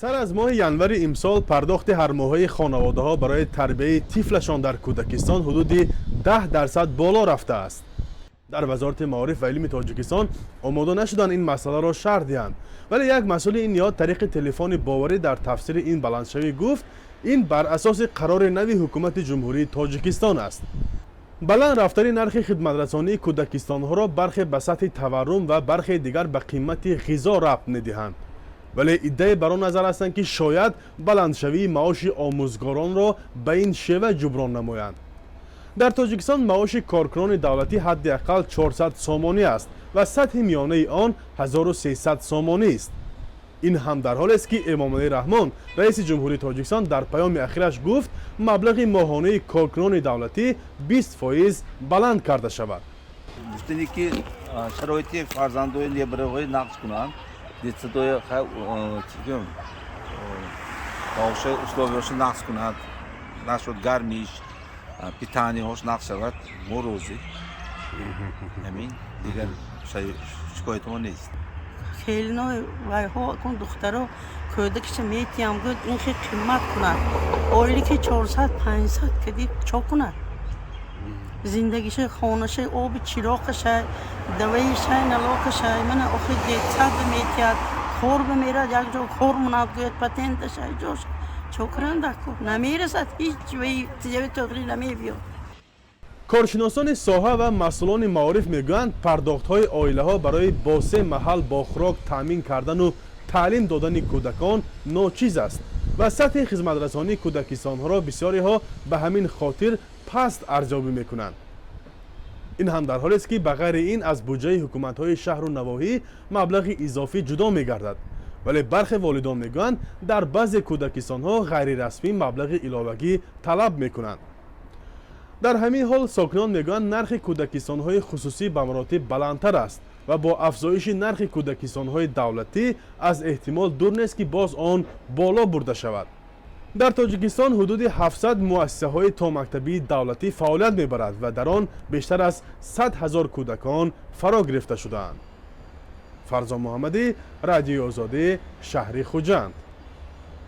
Сар аз моҳи январи имсол пардохти ҳармоҳаи хонаводаҳо барои тарбияи тифлашон дар кӯдакистон ҳудуди 10% боло рафтааст. Дар Вазорати маориф ва илми Тоҷикистон омода нашуданд ин масъаларо шарҳ диҳанд, вале як масъули ин ниҳод тариқи телефони боварӣ дар тафсири ин баландшавӣ гуфт, ин бар асоси қарори нави Ҳукумати Ҷумҳурии Тоҷикистон аст. Баланд рафтани нархи хидматрасонии кӯдакистонҳоро бархе ба сатҳи таваррум ва бархе дигар ба қимати ғизо рабт медиҳанд, вале иддае бар он назар ҳастанд, ки шояд баландшавии маоши омӯзгоронро ба ин шева ҷуброн намоянд. Дар Тоҷикистон маоши коркунони давлатӣ ҳадди ақал 400 сомонӣ аст ва сатҳи миёнаи он 1300 сомонӣ аст. Ин ҳам дар ҳолест, ки Эмомалӣ Раҳмон, раиси Ҷумҳурии Тоҷикистон, дар паёми ахираш гуфт, маблағи моҳонаи коркунони давлатӣ 20% баланд карда шавад. Гуфтане, ки шароити фарзандои небираҳои нағз кунанд, детсадои маоша, условияшо нағз кунанд, нашуд гармиш, питанияҳош нағз шавад, мо розӣ. Ҳамин, дигар шикоятмо нест. Келинои вайҳо кун, духтаро кӯдакиша метиҳам, гӯд, ин хел қимат кунад. Ойлики 400, 500 кади чо кунад зиндагиша, хонаша, оби чироқаша, даваишай, налогашай? Мана охи детсад метиҳад, кор бимерад, як ҷо кор монад, гӯяд, патенташай, ҷош чо кунанда? Намерасад ҳеҷ, вай тоғри намебиёд. Коршиносони соҳа ва масъулони маориф мегӯянд, пардохтҳои оилаҳо барои бо се маҳал бо хӯрок таъмин кардану таълим додани кӯдакон ночиз аст ва сатҳи хизматрасонии кӯдакистонҳоро бисёриҳо ба ҳамин хотир паст арзёбӣ мекунанд. Ин ҳам дар ҳолест, ки ба ғайри ин аз буҷаи ҳукуматҳои шаҳру навоҳӣ маблағи изофӣ ҷудо мегардад, вале бархе волидон мегӯянд, дар баъзе кӯдакистонҳо ғайрирасмӣ маблағи иловагӣ талаб мекунанд. Дар ҳамин ҳол сокинон мегӯянд, нархи кӯдакистонҳои хусусӣ ба маротиб баландтар аст ва бо афзоиши нархи кӯдакистонҳои давлатӣ аз эҳтимол дур нест, ки боз он боло бурда шавад. Дар Тоҷикистон ҳудуди 700 муассисаҳои томактабии давлатӣ фаъолият мебарад ва дар он бештар аз 100 ҳазор кӯдакон фаро гирифта шудаанд. Фарзон Муҳаммадӣ, Радиои Озодӣ, шаҳри Хуҷанд.